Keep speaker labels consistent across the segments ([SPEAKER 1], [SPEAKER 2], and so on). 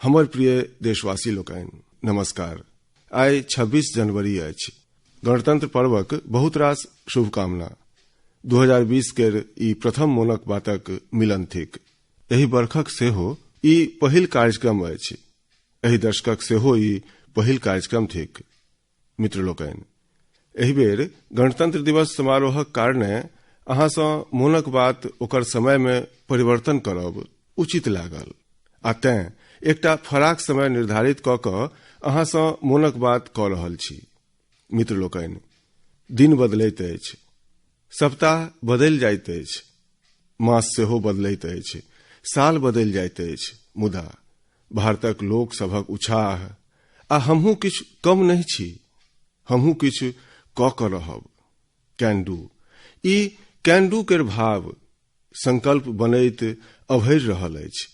[SPEAKER 1] हमर प्रिय देशवासी लोकनि, नमस्कार। आइ 26 जनवरी अछि। गणतंत्र पर्वक बहुत रास शुभकामना। 2020 केर ई प्रथम मोनक बातक मिलन थिक। एहि बरखक सेहो ई पहिल कार्यक्रम अछि। एहि दशकक सेहो ई पहिल कार्यक्रम थिक। मित्र लोकनि, एहि बेर गणतंत्र दिवस समारोहक कारणे अहाँसँ मोनक बात ओकर समयमे परिवर्तन करब उचित लागल आ तेँ एकटा फराक समय निर्धारित कऽ कऽ अहाँसँ मोनक बात कऽ रहल छी। मित्र लोकनि, दिन बदलैत अछि, सप्ताह बदलि जाइत अछि, मास सेहो बदलैत अछि, साल बदलि जाइत अछि, मुदा भारतक लोक सभक उछाह आ हमहूँ किछु कम नहि छी। हमहूँ किछु कऽ कऽ रहब। Can do, E can do केर भाव संकल्प बनैत अभरि रहल अछि।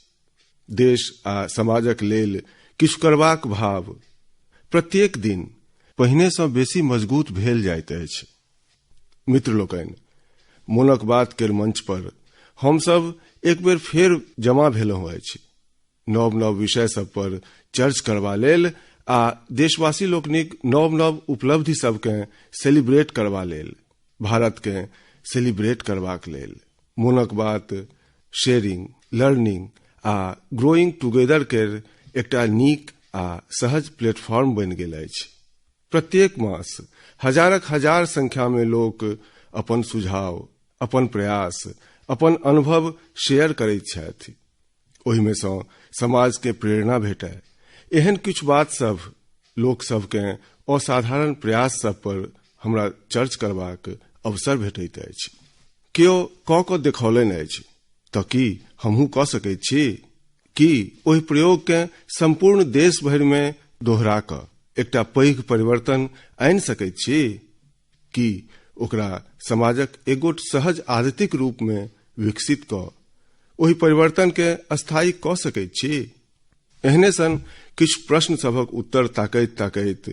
[SPEAKER 1] देश आ समाजक लेल किछु करबाक भाव प्रत्येक दिन पहिनेसँ बेसी मजगूत भेल जाइत अछि। मित्र लोकनि, मोनक बात केर मंच पर हमसभ एक बेर फेर जमा भेलहुँ अछि नव नव विषय सब पर चर्च करबा लेल आ देशवासी लोकनिक नव नव उपलब्धि सबकेँ सेलिब्रेट करबा लेल, भारतकेँ सेलिब्रेट करबाक लेल। मोनक बात शेयरिंग, लर्निंग आ ग्रोइंग टुगेदर केर एकटा नीक आ सहज प्लेटफॉर्म बनि गेल अछि। प्रत्येक मास हजारक हजार संख्या मे लोक अपन सुझाव, अपन प्रयास, अपन अनुभव शेयर करैत छथि। ओहिमे सँ समाजकेँ प्रेरणा भेटय, एहन किछु बात सभ, लोक सभकेँ असाधारण प्रयास सभ पर हमरा चर्च करबाक अवसर भेटैत अछि। केओ कऽ कऽ देखौलनि अछि तऽ की हमहूँ कऽ सकैत छी? की ओहि प्रयोगकेँ सम्पूर्ण देश भरिमे दोहरा कऽ एकटा पैघ परिवर्तन आनि सकैत छी? की ओकरा समाजक एगोट सहज आदतिक रूपमे विकसित कऽ ओहि परिवर्तनकेँ स्थायी कऽ सकैत छी? एहने सन किछु प्रश्न सभक उत्तर ताकैत ताकैत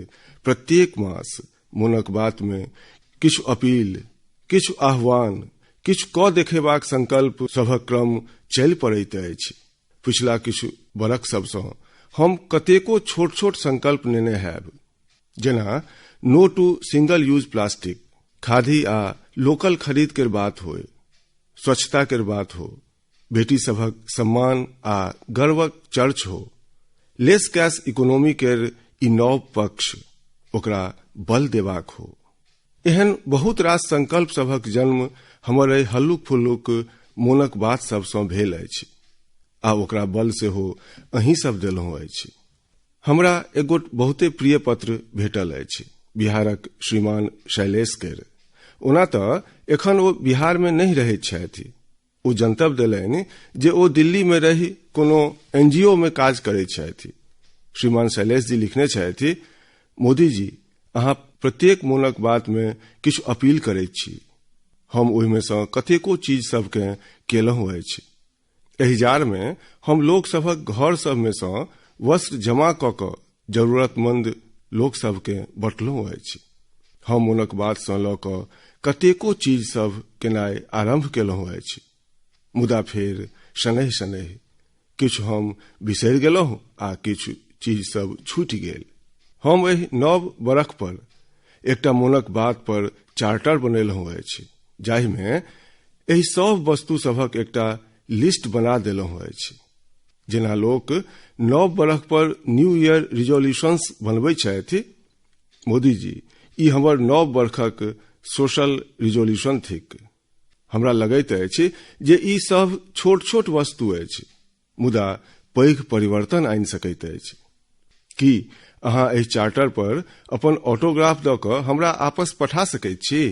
[SPEAKER 1] प्रत्येक मास मोनक बातमे किछु अपील, किछु आह्वान, किछु कऽ देखेबाक संकल्प सभक क्रम चलि पड़ैत अछि। पिछला किछु बरख सभसँ हम कतेको छोट छोट संकल्प नेने हैब, जेना no to single use plastic, khadi आ लोकल खरीद केर बात होय, स्वच्छता केर बात हो, बेटी सभक सम्मान आ गर्वक चर्च हो, लेस कैश इकोनॉमी केर ई नव पक्ष, ओकरा बल देबाक हो। एहन बहुत रास संकल्प सभक जन्म हमर एहि हल्लुक फुल्लुक मोनक बात सभसँ भेल अछि आ ओकरा बल सेहो अहीं सब देलहुँ अछि। हमरा एगोट बहुते प्रिय पत्र भेटल अछि बिहारक श्रीमान शैलेश केर। ओना तऽ एखन ओ बिहारमे नहि रहैत छथि। ओ जनतब देलनि जे ओ दिल्लीमे रहि कोनो एनजीओ मे काज करैत छथि। श्रीमान शैलेश जी लिखने छथि, मोदी जी, अहाँ प्रत्येक मोनक बातमे किछु अपील करैत छी। हम ओहिमे सँ कतेको चीज सभकेँ केलहुँ अछि। एहि जाड़मे हम लोक सभक घर सभमे सँ वस्त्र जमा कऽ कऽ जरूरतमंद लोक सभकेँ बँटलहुँ अछि। हम मोनक बातसँ लऽ कऽ कतेको चीज सभ केनाइ आरम्भ केलहुँ अछि। मुदा फेर शनैः शनैः किछु हम बिसरि गेलहुँ आ किछु चीज सभ छूटि गेल। हम एहि नव बरख पर एकटा मोनक बात पर चार्टर बनेलहुँ अछि, जाहिमे एहि सभ वस्तु सभक एकटा लिस्ट बना देलहुँ अछि। जेना लोक नव बरख पर न्यू ईयर रिजोल्यूशंस बनबै छथि, मोदी जी, ई हमर नव बरखक सोशल रिजोल्यूशन थिक। हमरा लगैत अछि जे ई सभ छोट छोट वस्तु अछि, मुदा पैघ परिवर्तन आनि सकैत अछि। की अहाँ एहि चार्टर पर अपन ऑटोग्राफ दऽ कऽ हमरा आपस पठा सकैत छी?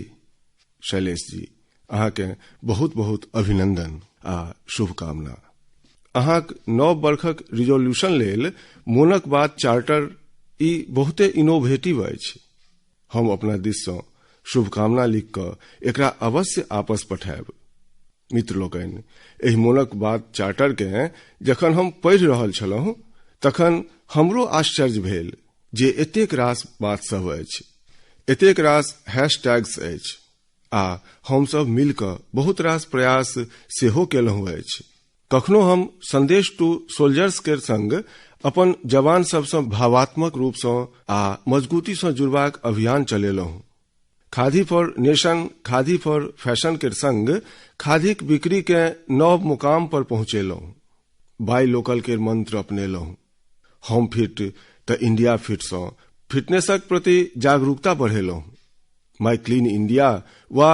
[SPEAKER 1] शैलेश जी, अहाँकेँ बहुत बहुत अभिनंदन आ शुभकामना। अहाँक नव बरखक रिजोल्यूशन लेल मोनक बात चार्टर ई बहुते इनोवेटिव अछि। हम अपना दिससँ शुभकामना लिख कऽ एकरा अवश्य आपस पठायब। मित्र लोकनि, एहि मोनक बात चार्टरकेँ जखन हम पढ़ि रहल छलहुँ तखन हमरो आश्चर्य भेल जे एतेक रास बात सभ अछि, एतेक रास हैशटैग्स अछि आ हमसभ मिल कऽ बहुत रास प्रयास सेहो केलहुँ अछि। कखनो हम संदेश टू सोल्जर्स केर संग अपन जवान सभसँ भावात्मक रूपसँ आ मजगूतीसँ जुड़बाक अभियान चलेलहुँ। Khadi for nation, khadi for fashion केर संग खादीक बिक्रीकेँ नव मुकाम पर पहुँचेलहुँ। बाय लोकल केर मंत्र अपनेलहुँ। हम फिट तऽ इंडिया फिटसँ फिटनेसक प्रति जागरूकता बढ़ेलहुँ। माय क्लीन इंडिया वा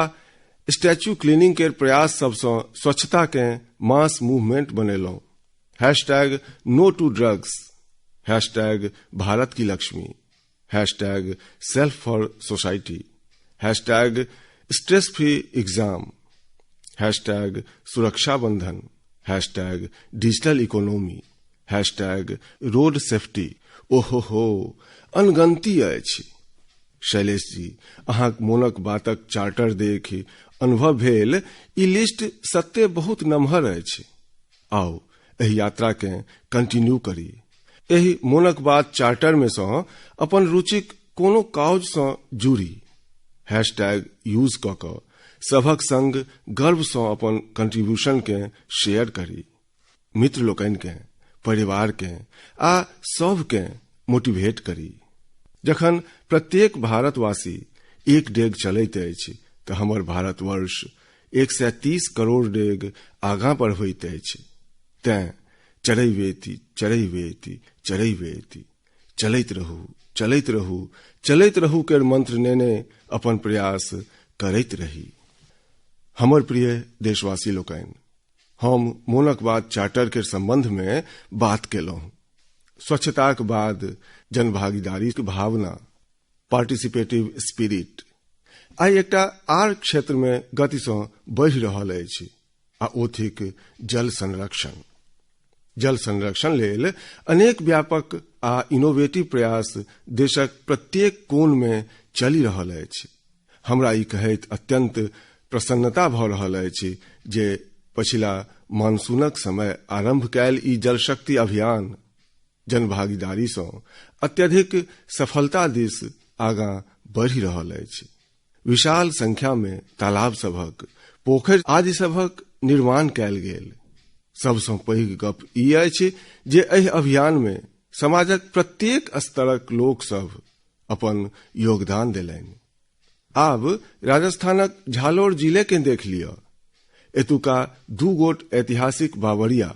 [SPEAKER 1] स्टैच्यू क्लीनिंग केर प्रयास सभसँ स्वच्छताकेँ मास मूवमेंट बनेलहुँ। Hashtag no to drugs, hashtag Bharat Ki Lakshmi, hashtag self for society, hashtag stress free exam, hashtag Suraksha Bandhan, hashtag digital economy, hashtag road safety. ओहो हो, अनगनती अछि। शैलेश जी, अहाँक मोनक बातक चार्टर देखि अनुभव भेल ई लिस्ट सत्ते बहुत नमहर अछि। आउ एहि यात्राकेँ कंटिन्यू करी। एहि मोनक बात चार्टर मे सँ अपन रुचिक कोनो काज सँ जुड़ी, हैशटैग यूज कऽ कऽ सभक संग गर्वसँ अपन कंट्रीब्यूशनकेँ शेयर करी। मित्र लोकनिकेँ, परिवारकेँ आ सभकेँ मोटिवेट करी। जखन प्रत्येक भारतवासी एक डेग चलैत अछि तऽ हमर भारतवर्ष 130 करोड़ डेग आगाँ बढ़बैत अछि। तें चरैवेति चरैवेति चरैवेति, चलैत रहू चलैत रहू चलैत रहू केर मंत्र नेने अपन प्रयास करैत रही। हमर प्रिय देशवासी लोकनि, हम मोनक बात चार्टर के संबंध में बात केलहुँ। स्वच्छताक बाद जनभागीदारीक भावना, पार्टिसिपेटिव स्पिरिट आइ एकटा आर क्षेत्र में गतिसँ बढ़ि रहल अछि आ ओ थिक जल संरक्षण। जल संरक्षण लेल अनेक व्यापक आ इनोवेटिव प्रयास देशक प्रत्येक कोन में चलि रहल अछि। हमरा ई कहैत अत्यंत प्रसन्नता भऽ रहल अछि जे पछिला मानसूनक समय आरंभ कयल ई जल शक्ति अभियान जनभागीदारीसँ अत्यधिक सफलता दिस आगाँ बढ़ि रहल अछि। विशाल संख्या में तालाब सभक, पोखरि आदि सभक निर्माण कयल गेल। सबसँ पैघ गप ई अछि जे एहि अभियान में समाजक प्रत्येक स्तरक लोक सभ अपन योगदान देलनि। आब राजस्थानक झालोर जिले के देख लिअ। एतुका 2 गोट ऐतिहासिक बावड़िया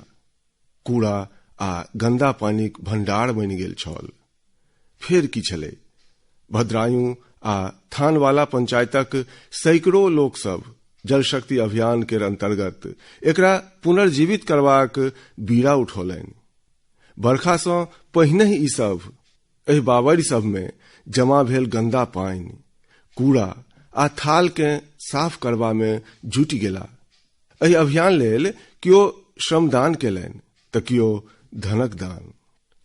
[SPEAKER 1] कूड़ा आ गंदा पानिक भंडार बनि गेल छल। फेर की छलै, भद्रायु आ थानवाला पंचायतक सैकड़ों लोक सब जल शक्ति अभियान के अंतर्गत एकरा पुनर्जीवित करबाक बीड़ा उठौलनि। बरखा सँ पहिने ही ई सब एहि बावड़ी सब में जमा भेल गंदा पानि, कूड़ा आ थाल के साफ करबा में जुटि गेला। एहि अभियान लेल केओ श्रमदान केलनि तऽ केओ धनक दान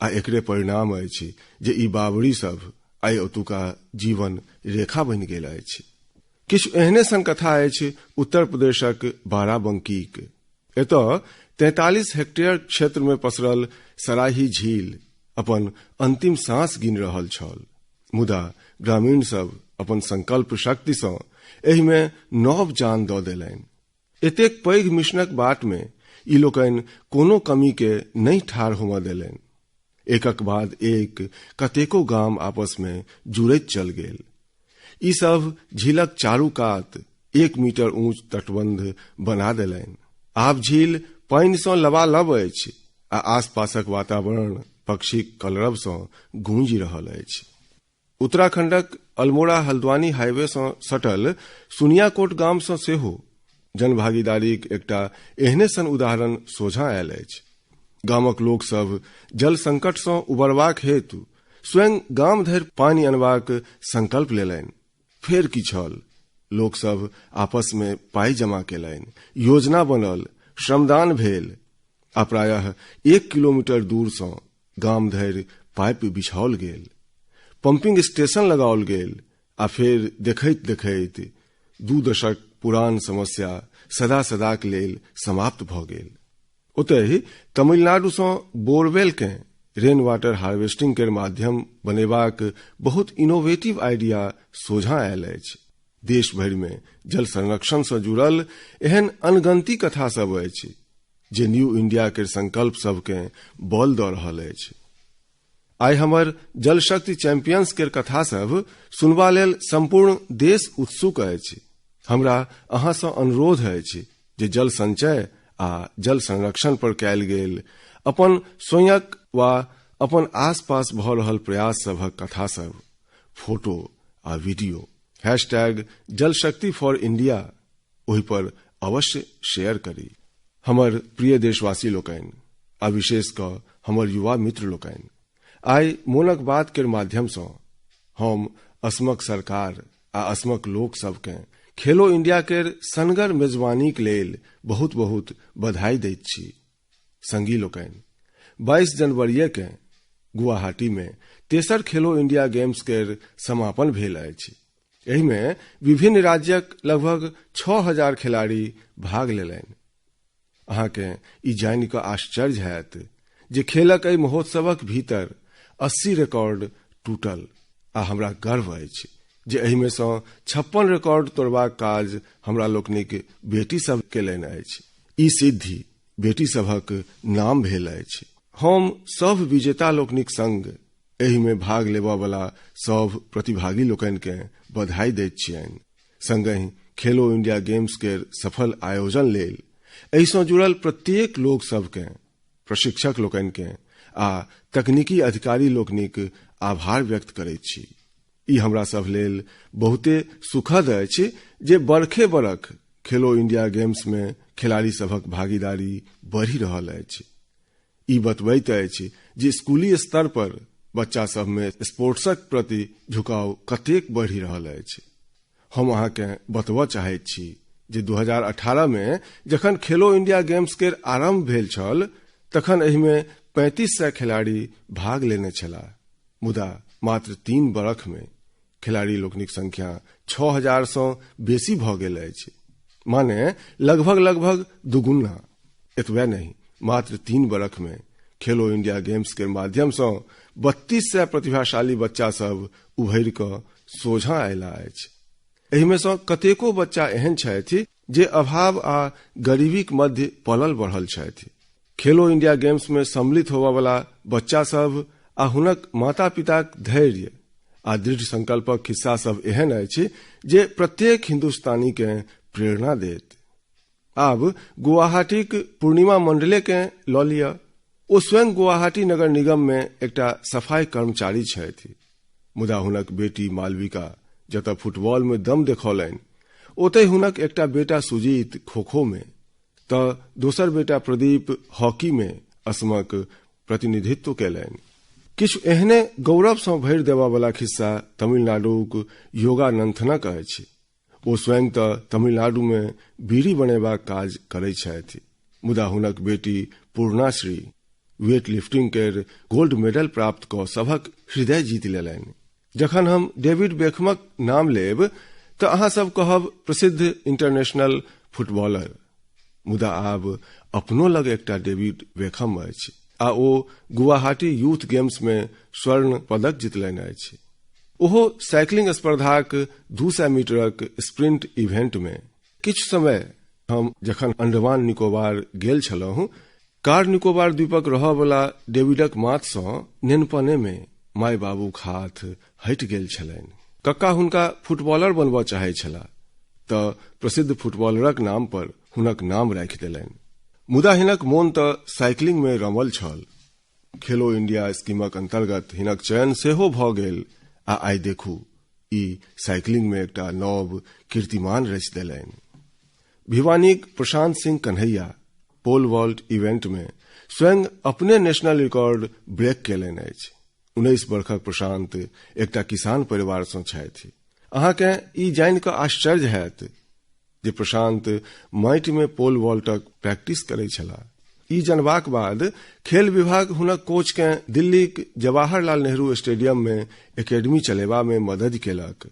[SPEAKER 1] आ एकरे परिणाम अछि जे ई बावड़ी सब आइ ओतुका जीवन रेखा बनि गेल अछि। किछु एहने सन कथा अछि उत्तर प्रदेशक बाराबंकीक। एतय 43 हेक्टेयर क्षेत्र में पसरल सराही झील अपन अंतिम सांस गिन रहल छल, मुदा ग्रामीण सब अपन संकल्प शक्ति सँ एहि में नव जान दऽ देलनि। एतेक पैघ मिशनक बाट में ई लोकनि कोनो कमी के नहि ठाढ़ होमय देलनि। एकक बाद एक कतेको गाम आपस में जुड़ैत चल गेल। ई सब झीलक चारू कात 1 मीटर ऊंच तटबंध बना देलनि। आब झील पानि सँ लबालब अछि आ आसपासक वातावरण पक्षीक कलरव सँ गूंजि रहल अछि। उत्तराखंडक अल्मोड़ा हल्द्वानी हाईवे सँ सटल सुनियाकोट गाम सँ सेहो जनभागीदारीक एकटा एहने सन उदाहरण सोझाँ आयल अछि। गामक लोक सब जल संकट सँ उबरबाक हेतु स्वयं गाम धरि पानि अनबाक संकल्प लेलनि। फेर की छल, लोक सब आपस में पाइ जमा केलनि, योजना बनल, श्रमदान भेल आ प्रायः 1 किलोमीटर दूर सँ गाम धरि पाइप बिछाओल गेल, पंपिंग स्टेशन लगाओल गेल आ फेर देखैत देखैत 2 दशक पुरान समस्या सदा सदाक लेल समाप्त भऽ गेल। ओतहि तमिलनाडु सँ बोरवेल के रेन वाटर हार्वेस्टिंग के माध्यम बनेबाक बहुत इनोवेटिव आइडिया सोझाँ आयल अछि। देश भरि में जल संरक्षण सँ जुड़ल एहन अनगनती कथा सब अछि जे न्यू इंडिया के संकल्प सबके बल दऽ रहल अछि। आइ हमर जल शक्ति चैंपियंस केर कथा सब सुनबा लेल संपूर्ण देश उत्सुक अछि। हमरा अहाँ सँ अनुरोध अछि जे जल संचय आ जल संरक्षण पर कयल गेल अपन स्वयंक वा अपन आसपास भऽ रहल प्रयास सभक कथा सब, फोटो आ वीडियो हैशटैग जल शक्ति फॉर इंडिया ओहि पर अवश्य शेयर करी। हमर प्रिय देशवासी लोकनि आ विशेष कऽ हमर युवा मित्र लोकनि, आइ मोनक बात केर माध्यम सँ हम असमक सरकार आ असमक लोक सबकेँ खेलो इंडिया केर सनगर मेजबानीक लेल बहुत बहुत बधाई दैत छी। संगी लोकनि, 22 जनवरीए केँ गुवाहाटी मे तेसर खेलो इंडिया गेम्स केर समापन भेल अछि। एहिमे विभिन्न राज्यक लगभग 6000 खिलाड़ी भाग लेलनि। अहाँकेँ ई जानि कऽ आश्चर्य हैत जे खेलक एहि महोत्सवक भीतर 80 रिकॉर्ड टूटल आ हमरा गर्व अछि जे एहिमे सँ 56 रिकॉर्ड तोड़बाक काज हमरा लोकनिक बेटी सब केलनि अछि। ई सिद्धि बेटी सभक नाम भेल अछि। हम सभ विजेता लोकनिक संग एहिमे भाग लेबऽ वाला सभ प्रतिभागी लोकनिकेँ बधाई दैत छियनि। संगहि खेलो इंडिया गेम्स केर सफल आयोजन लेल एहिसँ जुड़ल प्रत्येक लोक सबकेँ, प्रशिक्षक लोकनिकेँ आ तकनीकी अधिकारी लोकनिक आभार व्यक्त करैत छी। ई हमरा सभ लेल बहुते सुखद अछि जे बरखे बरख खेलो इंडिया गेम्स मे खिलाड़ी सभक भागीदारी बढ़ि रहल अछि। ई बतबैत अछि जे स्कूली स्तर पर बच्चा सभ मे स्पोर्ट्सक प्रति झुकाव कतेक बढ़ि रहल अछि। हम अहाँकेँ बतबऽ चाहैत छी जे 2018 मे जखन खेलो इंडिया गेम्स केर आरंभ भेल छल तखन एहिमे 3500 खिलाड़ी भाग लेने छलाह, मुदा मात्र 3 बरख मे खिलाड़ी लोकनिक संख्या 6000 सँ बेसी भऽ गेल अछि, माने लगभग लगभग दुगुना। एतबे नहि, मात्र 3 बरख मे खेलो इंडिया गेम्स के माध्यम सँ 3200 प्रतिभाशाली बच्चा सब उभरि कऽ सोझाँ अयला अछि। एहिमे सँ कतेको बच्चा एहन छथि जे अभाव आ गरीबीक मध्य पलल बढ़ल छथि। खेलो इंडिया गेम्स मे सम्मिलित होबय वाला बच्चा सब आ हुनक माता पिताक धैर्य आ दृढ़ संकल्पक खिस्सा सब एहन अछि जे प्रत्येक हिंदुस्तानी केँ प्रेरणा देत। आब गुवाहाटीक पूर्णिमा मंडले केँ लऽ लिअ। ओ स्वयं गुवाहाटी नगर निगम मे एकटा सफाई कर्मचारी छथि, मुदा हुनक बेटी मालविका जतऽ फुटबॉल मे दम देखौलनि, ओतहि हुनक एकटा बेटा सुजीत खो-खो मे, तऽ दोसर बेटा प्रदीप हॉकी मे असमक प्रतिनिधित्व कयलनि। किछु एहने गौरव सँ भरि देबऽ वाला खिस्सा तमिलनाडुक योगानंथनक अछि। ओ स्वयं तऽ तमिलनाडु मे बीड़ी बनेबाक काज करैत छथि, मुदा हुनक बेटी पूर्णाश्री वेट लिफ्टिंग केर गोल्ड मेडल प्राप्त कऽ सभक हृदय जीत लेलनि। जखन हम डेविड बेकहमक नाम लेब तऽ अहाँ सब कहब प्रसिद्ध इंटरनेशनल फुटबॉलर, मुदा आब अपनो लग एकटा डेविड बेकहम अछि आ ओ गुवाहाटी यूथ गेम्स मे स्वर्ण पदक जितलनि अछि। ओहो साइकिलिंग स्पर्धाक 200 मीटरक स्प्रिंट इवेंट मे। किछु समय हम जखन अंडमान निकोबार गेल छलहुँ, कार निकोबार द्वीपक रहऽ वाला डेविडक माथ सँ नेनपने मे माय बाबूक हाथ हटि गेल छलनि। कक्का हुनका फुटबॉलर बनबऽ चाहैत छलाह तऽ प्रसिद्ध फुटबॉलरक नाम पर हुनक नाम राखि देलनि, मुदा हिनक मोन तऽ साइकिलिंग मे रमल छल। खेलो इंडिया स्कीमक अंतर्गत हिनक चयन सेहो भऽ गेल आ आइ देखू ई साइकिलिंग मे एकटा नव कीर्तिमान रचि देलनि। भिवानीक Prashant Singh Kanhaiya pole vault event मे स्वयं अपने नेशनल रिकॉर्ड ब्रेक केलनि अछि। 19 वर्षक प्रशांत एकटा किसान परिवार सँ छथि। अहाँकेँ ई जानि कऽ आश्चर्य हैत जे प्रशांत माटि मे पोल वॉल्टक प्रैक्टिस करैत छलाह। ई जनबाक बाद खेल विभाग हुनक कोच केँ दिल्लीक जवाहरलाल नेहरू स्टेडियम मे एकेडमी चलेबा मे मददि केलक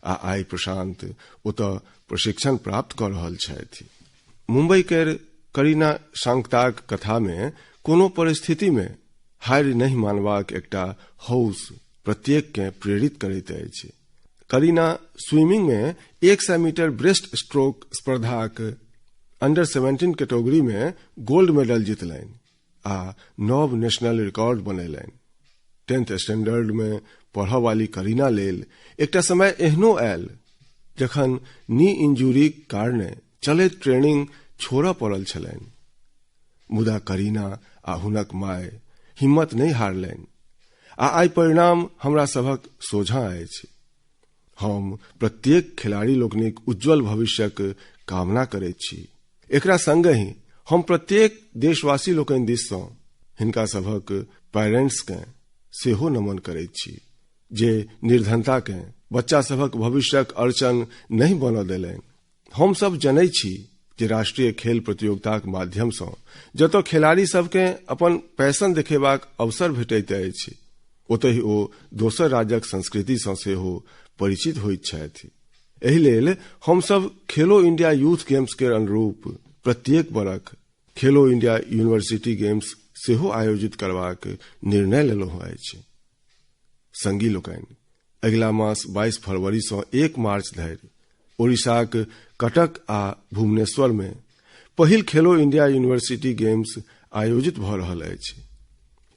[SPEAKER 1] आ आइ प्रशांत ओतऽ प्रशिक्षण प्राप्त कऽ रहल छथि। मुंबई केर करीना शांक्ताक कथा मे कोनो परिस्थिति मे हारि नहि मानबाक एकटा हौस प्रत्येक केँ प्रेरित करैत अछि। करीना स्विमिंग मे 100 मीटर ब्रेस्ट स्ट्रोक स्पर्धाक अंडर 17 कैटेगरी मे गोल्ड मेडल जीतलनि आ नव नेशनल रिकॉर्ड बनेलनि। 10th standard मे पढ़ऽ वाली करीना लेल एकटा समय एहनो आयल जखन नी इंजुरीक कारणे चलैत ट्रेनिंग छोड़ऽ पड़ल छलनि। मुदा करीना आ हुनक माय हिम्मत नहि हारलनि आ आइ परिणाम हमरा सभक सोझाँ अछि। हम प्रत्येक खिलाड़ी लोकनिक उज्जवल भविष्यक कामना करैत छी। एकरा संगहि हम प्रत्येक देशवासी लोकनि दिस सँ हिनका सभक पेरेंट्स केँ सेहो नमन करैत छी जे निर्धनता केँ बच्चा सभक भविष्यक अड़चन नहि बनऽ देलनि। हम सब जनैत छी जे राष्ट्रीय खेल प्रतियोगिताक माध्यम सँ जतय खिलाड़ी सबकेँ अपन पैशन देखेबाक अवसर भेटैत अछि, ओतहि ओ दोसर राज्यक संस्कृति सँ सेहो परिचित होइत छथि। एहि लेल हम सब खेलो इंडिया यूथ गेम्स केर अनुरूप प्रत्येक बरख खेलो इंडिया यूनिवर्सिटी गेम्स सेहो आयोजित करबाक निर्णय लेलहुँ अछि। संगी लोकनि, अगिला मास 22 फरवरी सँ 1 मार्च धरि ओडिशाक कटक आ भुवनेश्वर मे पहिल खेलो इंडिया यूनिवर्सिटी गेम्स आयोजित भऽ रहल अछि।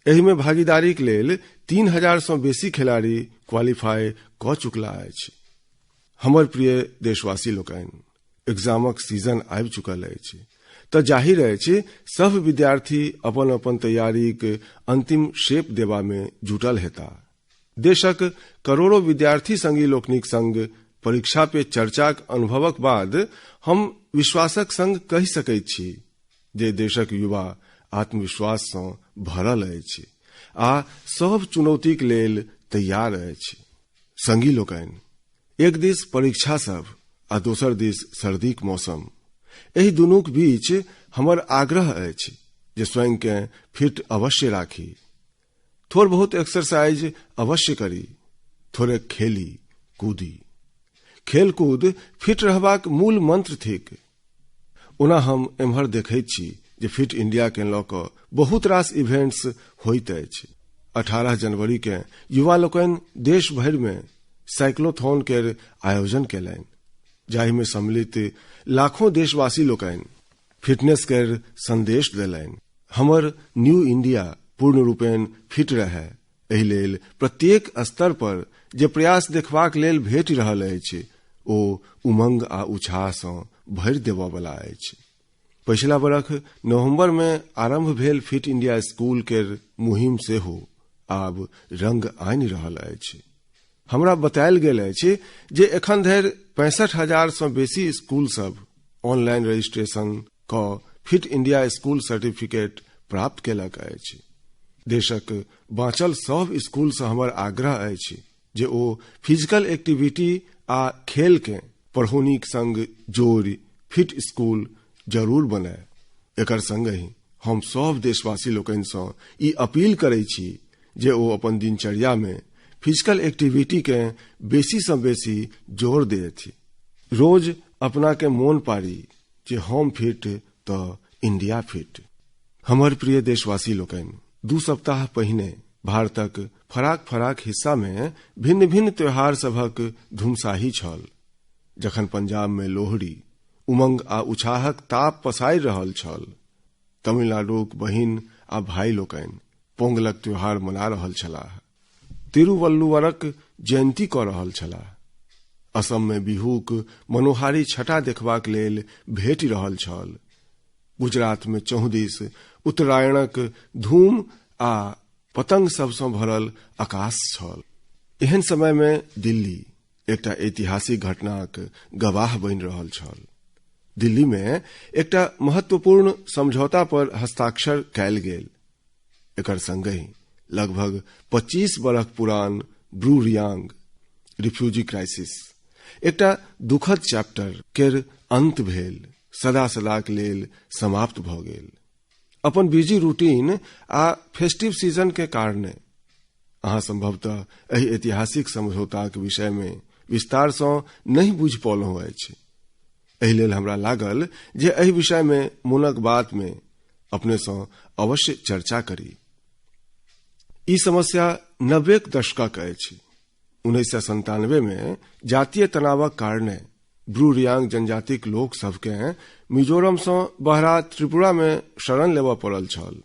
[SPEAKER 1] एहि मे भागीदारीक लेल 3000 सँ बेसी खिलाड़ी क्वालिफाई कऽ चुकला अछि। हमर प्रिय देशवासी लोकनि, एग्जामक सीजन आबि चुकल अछि तऽ जाहिर अछि सभ विद्यार्थी अपन अपन तैयारीक अंतिम शेप देबा मे जुटल हेता। देशक करोड़ों विद्यार्थी संगी लोकनिक संग परीक्षा पे चर्चाक अनुभवक बाद हम विश्वासक संग कहि सकैत छी जे देशक युवा आत्मविश्वास सँ भरल अछि आ सभ चुनौतीक लेल तैयार अछि। संगी लोकनि, एक दिस परीक्षा सब आ दोसर दिस सर्दीक मौसम, एहि दुनूक बीच हमर आग्रह अछि जे स्वयं केँ फिट अवश्य राखी, थोड़ बहुत एक्सरसाइज अवश्य करी, थोड़े खेली कूदी। खेलकूद फिट रहबाक मूल मंत्र थिक। ओना हम एम्हर देखैत छी जे फिट इंडिया के लऽ कऽ बहुत रास इवेंट्स होइत अछि। 18 जनवरी के युवा लोकनि देश भरि मे साइक्लोथॉन केर आयोजन केलनि, जाहि मे सम्मिलित लाखों देशवासी लोकनि फिटनेस केर संदेश देलनि। हमर न्यू इंडिया पूर्ण रूपेण फिट रहय, एहि लेल प्रत्येक स्तर पर जे प्रयास देखबाक लेल भेटि रहल अछि ओ उमंग आ उत्साह सँ भरि देबऽ वाला अछि। पछिला बरख नवंबर मे आरंभ भेल फिट इंडिया स्कूल केर मुहिम सेहो आब रंग आनि रहल अछि। हमरा बतायल गेल अछि जे एखन धरि 65,000 सँ बेसी स्कूल सब ऑनलाइन रजिस्ट्रेशन कऽ फिट इंडिया स्कूल सर्टिफिकेट प्राप्त केलक अछि। देशक बाँचल सभ स्कूल सँ हमर आग्रह अछि जे ओ फिजिकल एक्टिविटी आ खेल केँ पढ़ौनीक संग जोड़ि फिट स्कूल जरूर बनाय। एकर संगहि हम सभ देशवासी लोकनि सँ ई अपील करैत छी जे ओ अपन दिनचर्या मे फिजिकल एक्टिविटी केँ बेसी सँ बेसी जोर देथि। रोज अपना के मोन पारी जे हम फिट तऽ इंडिया फिट। हमर प्रिय देशवासी लोकनि, 2 सप्ताह पहिने भारतक फराक फराक हिस्सा मे भिन्न भिन्न त्योहार सभक धुमसाही छल। जखन पंजाब मे लोहड़ी उमंग आ उत्साहक ताप पसारि रहल छल, तमिलनाडुक बहिन आ भाई लोकनि पोंगलक त्योहार मना रहल छलाह, तिरुवल्लुवरक जयंती कऽ रहल छलाह। असम मे बिहूक मनोहारी छटा देखबाक लेल भेटि रहल छल। गुजरात मे चहुदिस उत्तरायणक धूम आ पतंग सब सँ भरल आकाश छल। एहन समय मे दिल्ली एकटा ऐतिहासिक घटनाक गवाह बनि रहल छल। दिल्ली मे एकटा महत्वपूर्ण समझौता पर हस्ताक्षर कयल गेल। एकर संगहि लगभग 25 बरख पुरान ब्रू रियांग रिफ्यूजी क्राइसिस एकटा दुखद चैप्टर केर अंत भेल, सदा सदाक लेल समाप्त भऽ गेल। अपन बिजी रूटीन आ फेस्टिव सीजन के कारणे अहाँ संभवतः एहि ऐतिहासिक समझौताक विषय मे विस्तार सँ नहि बुझि पौलहुँ अछि। एहि लेल हमरा लागल जे एहि विषय मे मोनक बात मे अपने सँ अवश्य चर्चा करी। ई समस्या 90 दशकक अछि। 1997 मे जातीय तनावक कारणे ब्रू रियांग जनजातिक लोक सबकेँ मिजोरम सँ बहरा त्रिपुरा मे शरण लेबऽ पड़ल छल।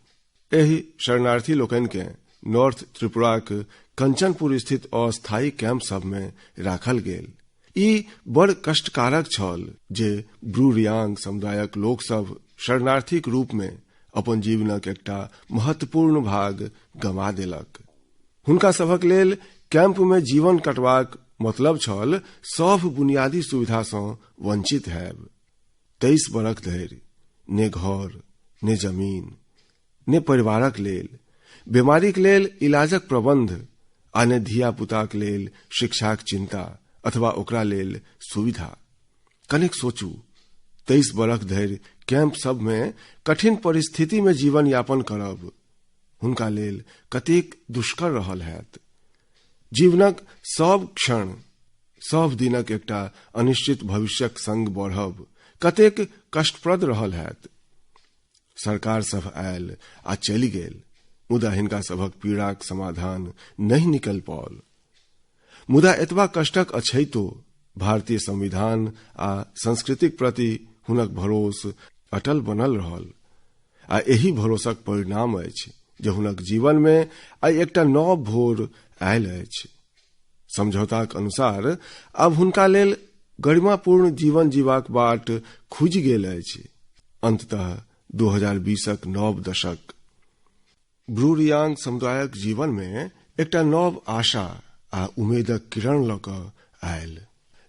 [SPEAKER 1] एहि शरणार्थी लोकनि केँ नॉर्थ त्रिपुराक कंचनपुर स्थित अस्थायी कैंप सभमे राखल गेल। ई बड़ कष्टकारक छल जे ब्रू रियांग समुदायक लोकसभ शरणार्थीक रूपमे अपन जीवनक एकटा महत्वपूर्ण भाग गमा देलक। हुनका सभक लेल कैंपमे जीवन कटबाक मतलब छल सभ बुनियादी सुविधासँ वंचित हैब। 23 बरख धरि ने घर, ने जमीन, ने परिवारक लेल, बीमारीक लेल इलाजक प्रबंध आ ने धिया-पुताक लेल शिक्षाक चिंता अथवा ओकरा लेल सुविधा। कनेक सोचू, 23 बरख धरि कैंप सभमे कठिन परिस्थितिमे जीवन यापन करब हुनका लेल कतेक दुष्कर रहल हैत। जीवनक सब क्षण, सब दिनक एकटा अनिश्चित भविष्यक संग बढ़ब कतेक कष्टप्रद रहल हैत। सरकार सभ आयल आ चलि गेल, मुदा हिनका सभक पीड़ाक समाधान नहि निकलि पाओल। मुदा एतबा कष्टक अछैतो भारतीय संविधान आ संस्कृतिक प्रति हुनक भरोस अटल बनल रहल आ एहि भरोसक परिणाम अछि जे हुनक जीवन मे आइ एकटा नव भोर आयल अछि। समझौताक अनुसार आब हुनका लेल गरिमापूर्ण जीवन जीबाक बाट खुजि गेल अछि। अंततः 2020क नव दशक ब्रू रियांग समुदायक जीवन मे एकटा नव आशा आ उमेदक किरण लऽ कऽ आयल।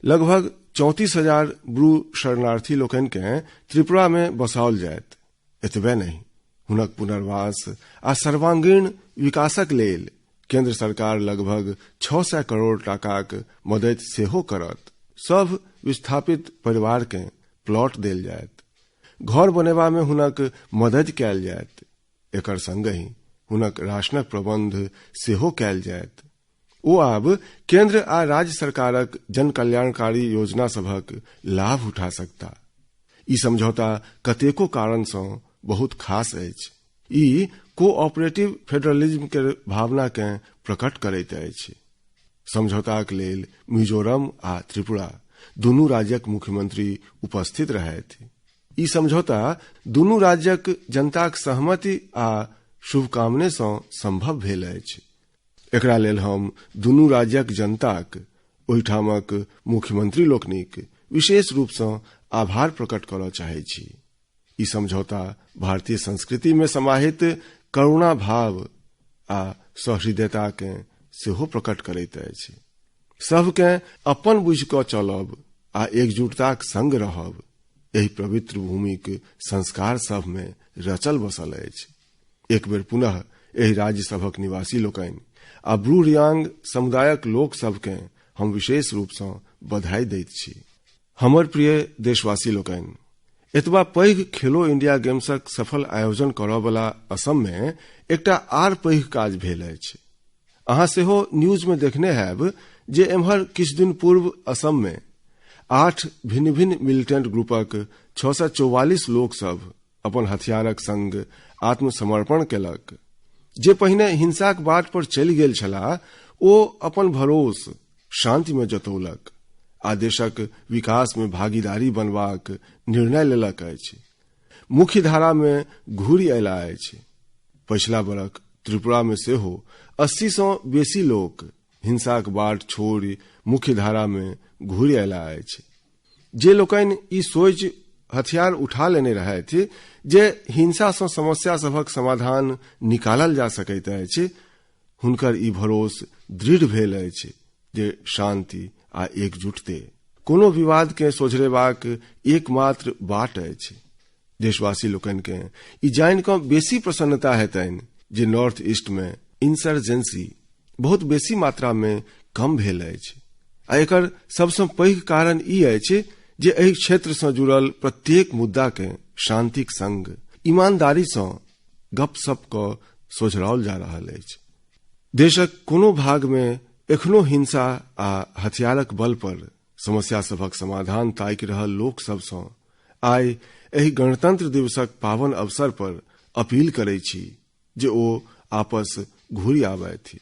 [SPEAKER 1] लगभग 34,000 ब्रू शरणार्थी लोकनिकेँ त्रिपुरा मे बसाओल जायत। एतबे नहि, हुनक पुनर्वास आ सर्वांगीण विकासक लेल केंद्र सरकार लगभग 600 करोड़ टाकाक मदति सेहो करत। सभ विस्थापित परिवारकेँ प्लॉट देल जायत, घर बनेबामे हुनक मदति कयल जायत। एकर संगहि हुनक राशनक प्रबंध सेहो कयल जायत। ओ आब केंद्र आ राज्य सरकारक जनकल्याणकारी योजना सभक लाभ उठा सकता। ई समझौता कतेको कारणसँ बहुत खास अछि। ई कोऑपरेटिव फेडरलिज्म के भावना के प्रकट करैत अछि। समझौताक लेल मिजोरम आ त्रिपुरा दुनू राज्यक मुख्यमंत्री उपस्थित रहथि। ई समझौता दुनू राज्यक जनताक सहमति आ शुभकामने सँ संभव भेल अछि। एकरा लेल हम दुनू राज्यक जनताक, ओहिठामक मुख्यमंत्री लोकनिक विशेष रूपसँ आभार प्रकट करऽ चाहैत छी। ई समझौता भारतीय संस्कृति मे समाहित करुणा भाव आ सहृदयता के सेहो प्रकट करैत अछि। सबके अपन बुझि कऽ चलब आ एकजुटताक संग रहब एहि पवित्र भूमिक संस्कार सभमे रचल बसल अछि। एक बेर पुनः एहि राज्य सभक निवासी लोकनि आ ब्रू रियांग समुदायक लोक सभकेँ हम विशेष रूपसँ बधाई दैत छी। हमर प्रिय देशवासी लोकनि, एतबा पैघ खेलो इंडिया गेम्सक सफल आयोजन करऽवला असममे एकटा आर पैघ काज भेल अछि। अहाँ सेहो न्यूजमे देखने हैब जे एम्हर किछु दिन पूर्व असममे 8 भिन्न भिन्न मिलिटेंट ग्रुपक 644 लोक सभ अपन हथियारक संग आत्मसमर्पण केलक। जे पहिने हिंसाक बाट पर चलि गेल छलाह ओ अपन भरोस शांतिमे जतौलक आ देशक विकासमे भागीदारी बनबाक निर्णय लेलक अछि। मुख्य धारामे घुरि अयला अछि। पछिला बरख त्रिपुरामे सेहो 80 सँ बेसी लोक हिंसाक बाट छोड़ि मुख्य धारामे घुरि अयला अछि। जे लोकनि ई सोचि हथियार उठा लेने रहथि जे हिंसा सँ समस्या सभक समाधान निकालल जा सकैत अछि, हुनकर ई भरोस दृढ़ भेल अछि जे शांति आ एकजुटते कोनो विवाद के सोझरेबाक एकमात्र बाट अछि। देशवासी लोकनि के ई जानि कऽ बेसी प्रसन्नता हेतनि जे नॉर्थ ईस्ट मे इंसर्जेंसी बहुत बेसी मात्रा मे कम भेल अछि आ एकर सबसँ पैघ कारण ई अछि जे एहि क्षेत्र सँ जुड़ल प्रत्येक मुद्दा के शांतिक संग ईमानदारी सँ गपशप कऽ सोझराओल जा रहल अछि। देशक कोनो भाग मे एखनो हिंसा आ हथियारक बल पर समस्या सभक समाधान ताकि रहल लोक सभसँ आइ एहि गणतंत्र दिवसक पावन अवसर पर अपील करै छी जे ओ आपस घुरि आबथि।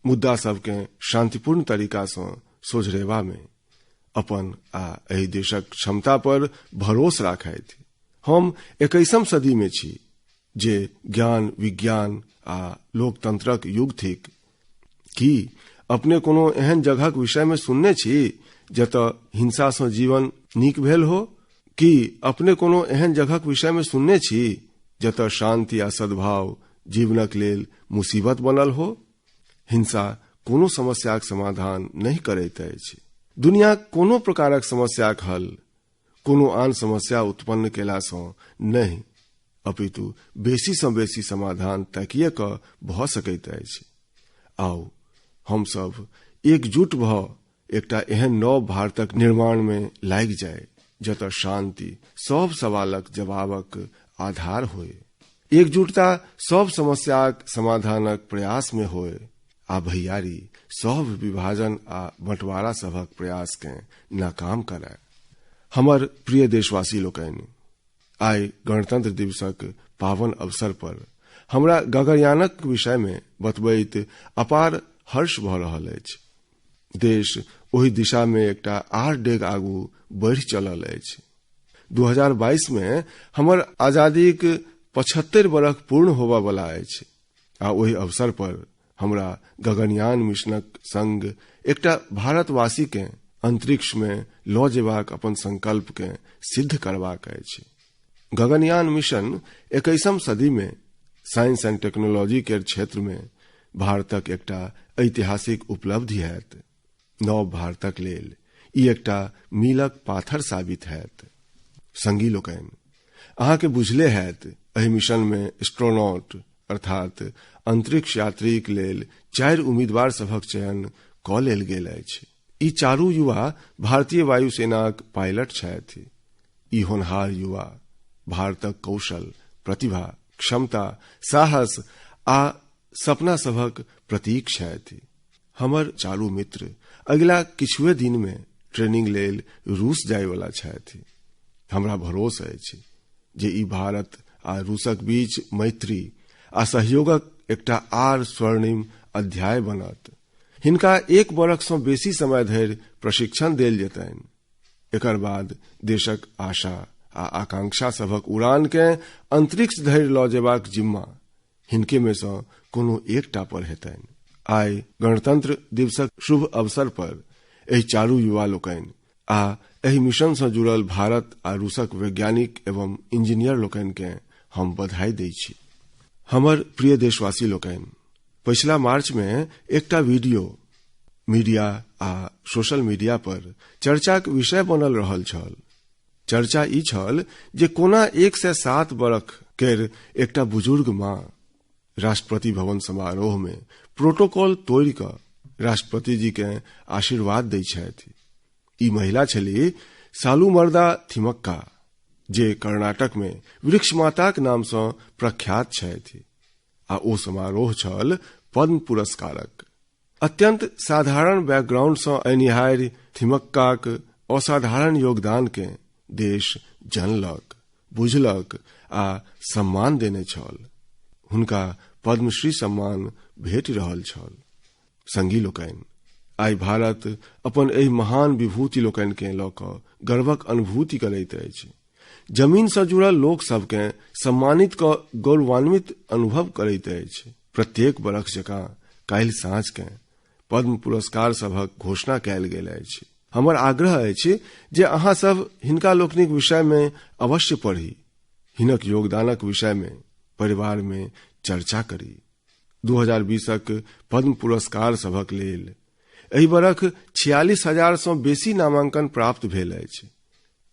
[SPEAKER 1] मुद्दा सबके शांतिपूर्ण तरीका सँ सोझरेबा मे अपन आ एहि देशक क्षमता पर भरोस राखथि। हम 21म सदी में छी। जे ज्ञान, विज्ञान आ लोकतंत्रक युग थिक? की अपने कोनो एहन जगहक विषयमे सुनने छी जतय हिंसासँ जीवन नीक भेल हो? की अपने कोनो एहन जगहक विषयमे सुनने छी जतय शांति आ सद्भाव जीवनक लेल मुसीबत बनल हो? हिंसा कोनो समस्याक समाधान नहि करैत अछि। दुनियाक कोनो प्रकारक समस्याक हल कोनो आन समस्या उत्पन्न केलासँ नहि, अपितु बेसीसँ बेसी समाधान ताकिए कऽ भऽ सकैत अछि। आउ हमसभ एकजुट भऽ एकटा एहन नव भारतक निर्माणमे लागि जाय जतय शांति सभ सवालक जवाबक आधार होय, एकजुटता सभ समस्याक समाधानक प्रयासमे होय आ भैयारी सभ विभाजन आ बंटवारा सभक प्रयासकेँ नाकाम करय। हमर प्रिय देशवासी लोकनि, आइ गणतंत्र दिवसक पावन अवसर पर हमरा गगनयानक विषयमे बतबैत अपार हर्ष भऽ रहल अछि। देश ओहि दिशामे एकटा आर डेग आगू बढ़ि चलल अछि। 2022 मे हमर आजादीक 75 बरख पूर्ण होबय वाला अछि आ ओहि अवसर पर हमरा गगनयान मिशनक संग एकटा भारतवासीकेँ अंतरिक्षमे लऽ जेबाक अपन संकल्पकेँ सिद्ध करबाक अछि। गगनयान मिशन 21म सदीमे साइंस एंड टेक्नोलॉजी केर क्षेत्रमे भारतक एकटा ऐतिहासिक उपलब्धि हैत। नव भारतक लेल ई एकटा मीलक पाथर साबित हैत। संगी लोकनि, अहाँके बुझले हैत एहि मिशनमे एस्ट्रोनॉट अर्थात अंतरिक्ष यात्रीक लेल 4 उम्मीदवार सभक चयन कऽ लेल गेल अछि। ई चारू युवा भारतीय वायुसेनाक पायलट छथि। ई होनहार युवा भारतक कौशल, प्रतिभा, क्षमता, साहस आ सपना सभक प्रतीक छथि। हमर चारू मित्र अगिला किछुए दिनमे ट्रेनिंग लेल रूस जायवला छथि। हमरा भरोस अछि जे ई भारत आ रूसक बीच मैत्री आ सहयोगक एकटा आर स्वर्णिम अध्याय बनत। हिनका 1 बरखसँ बेसी समय धरि प्रशिक्षण देल जेतनि। एकर बाद देशक आशा आ आकांक्षा सभक उड़ानकेँ अंतरिक्ष धरि लऽ जेबाक जिम्मा हिनके मे सँ कोनो एकटा पर हेतनि। आइ गणतंत्र दिवसक शुभ अवसर पर एहि चारू युवा लोकनि आ एहि मिशनसँ जुड़ल भारत आ रूसक वैज्ञानिक एवं इंजीनियर लोकनिकेँ हम बधाई दै छी। हमर प्रिय देशवासी लोकनि, पछिला मार्चमे एकटा वीडियो मीडिया आ सोशल मीडिया पर चर्चाक विषय बनल रहल छल। चर्चा ई छल जे कोना 107 बरख केर एकटा बुजुर्ग माँ राष्ट्रपति भवन समारोहमे प्रोटोकॉल तोड़ि कऽ राष्ट्रपति जी केँ आशीर्वाद दै छथि। ई महिला छली सालुमर्दा थिमक्का, जे कर्नाटकमे वृक्ष माताक नामसँ प्रख्यात छथि आ ओ समारोह छल पद्म पुरस्कारक। अत्यंत साधारण बैकग्राउंडसँ अयनिहारि थिमक्काक असाधारण योगदानकेँ देश जनलक, बुझलक आ सम्मान देने छल। हुनका पद्मश्री सम्मान भेटि रहल छल। संगी लोकनि, आइ भारत अपन एहि महान विभूति लोकनिकेँ लऽ कऽ गर्वक अनुभूति करैत अछि। जमीनसँ जुड़ल लोक सभकेँ सम्मानित कऽ गौरवान्वित अनुभव करैत अछि। प्रत्येक बरख जकाँ काल्हि साँझकेँ पद्म पुरस्कार सभक घोषणा कयल गेल अछि। हमर आग्रह अछि जे अहाँ सब हिनका लोकनिक विषयमे अवश्य पढ़ी, हिनक योगदानक विषयमे परिवारमे चर्चा करी। 2020क पद्म पुरस्कार सभक लेल एहि बरख 46,000 सँ बेसी नामांकन प्राप्त भेल अछि।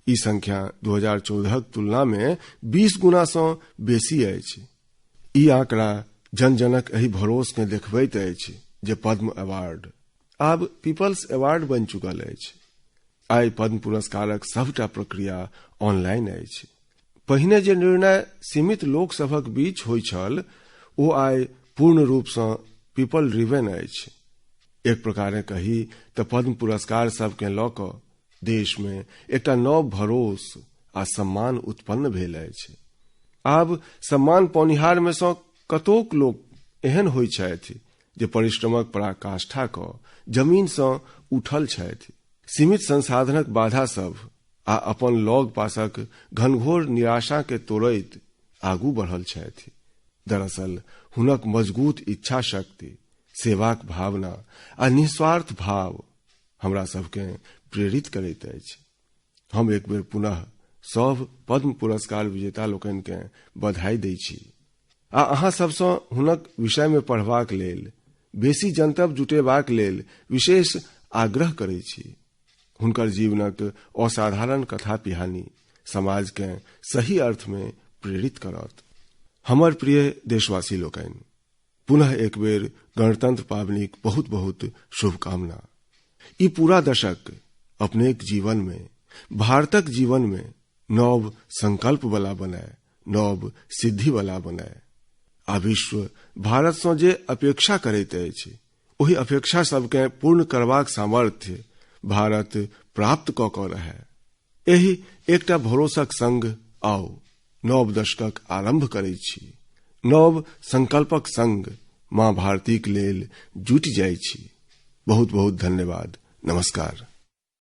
[SPEAKER 1] ई संख्या 2014क तुलनामे 20 गुना सँ बेसी अछि। ई आंकड़ा जन-जनक एहि भरोसकेँ देखबैत अछि जे पद्म अवार्ड आब पीपल्स अवार्ड बनि चुकल अछि। आइ पद्म पुरस्कारक सभटा प्रक्रिया ऑनलाइन अछि। पहिने जे निर्णय सीमित लोक सभक बीच होइ छल, ओ आइ पूर्ण रूपसँ पीपल ड्रिवेन अछि। एक प्रकारे कही तऽ पद्म पुरस्कार सबकेँ लऽ कऽ देशमे एकटा नव भरोस आ सम्मान उत्पन्न भेल अछि। आब सम्मान पौनिहारमे सँ कतोक लोक एहन होइ छथि जे परिश्रमक पराकाष्ठा कऽ जमीनसँ उठल छथि। सीमित संसाधनक बाधा सभ आ अपन लग पासक घनघोर निराशाकेँ तोड़ैत आगू बढ़ल छथि। दरअसल हुनक मजगूत इच्छा शक्ति, सेवाक भावना आ निस्वार्थ भाव हमरा सबके प्रेरित करैत अछि। हम एक बेर पुनः सभ पद्म पुरस्कार विजेता लोकनिकेँ बधाई दै छी आ अहाँ सबसँ हुनक विषयमे पढ़बाक लेल, बेसी जनतब जुटेबाक लेल विशेष आग्रह करै छी। हुनकर जीवनक असाधारण कथा पिहानी समाजकेँ सही अर्थमे प्रेरित करत। हमर प्रिय देशवासी लोकनि, पुनः एक बेर गणतंत्र पाबनिक बहुत बहुत शुभकामना। ई पूरा दशक अपनेक जीवन में, भारतक जीवन में नव संकल्प वाला बनाए, नव सिद्धि वाला बनाए आ विश्व भारत सँ जे अपेक्षा करैत अछि ओहि अपेक्षा सबके पूर्ण करबाक सामर्थ्य भारत प्राप्त कऽ कऽ रहए। एहि एकटा भरोसक संग आउ नव दशकक आरंभ करै छी। नव संकल्पक संग माँ भारतीक लेल जुटि जाइ छी। बहुत बहुत धन्यवाद। नमस्कार।